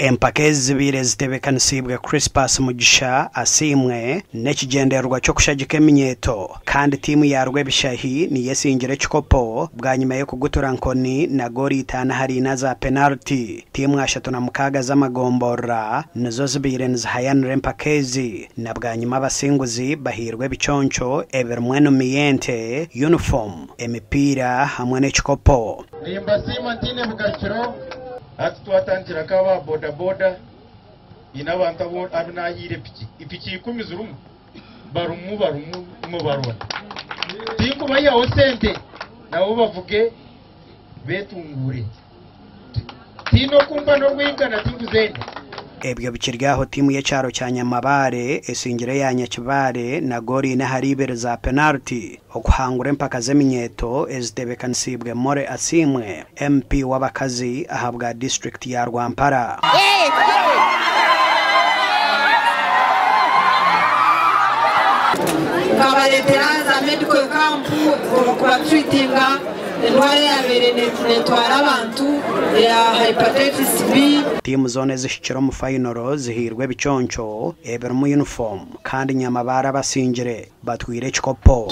Empaka ezi zibaire zitebeekanisiibwe Crispus Mugisha Asiimwe n'ekigyendererwa ky'okushagika eminyeeto kandi tiimu ya Rwebishahi niyo esingire ekikopo bwanyima y'okugutura Nkoni na goolo itaano ahari ina za penariti. Tiimu 36 z'amagomborora nizo zibaire nizihayanira empaka ezi na bwanyima abasinguzi bahairwe ebiconco ebirimu enumi y'ente, yunifoomu, emipiira hamwe n'ekikopo. Nimbasiima ntaine bugarukiro. Hati twatandikira nk'aba bodaboda, haine abantu abu naahaire piki, piki ikumi zirimu, barimu barimu nimubarora. Tinkubayihaho sente, nabo bavuge beetunguure. Tihaine okumpa n'orwigana tinkuzenda. Ebyo bikiri aho tiimu y'ekyaro kya Nyamabaare esingire eya Nyakibaare na goolo ina ahari ibiri za penariti okuhangura empaka z'eminyeeto eziteebekanisiibwe Molly Asiimwe, MP w'abakazi ahabwa disiturikiti ya Rwampara. Nkabareetera za medical camp kubatreatinga endwara eyabaire netwara abantu eya Hepatitis B. Tiimu zoona ezihikire omu fayinoro zihairwe ebiconco ebirimu yunifoomu kandi Nyamabaare abasingire batwire ekikopo.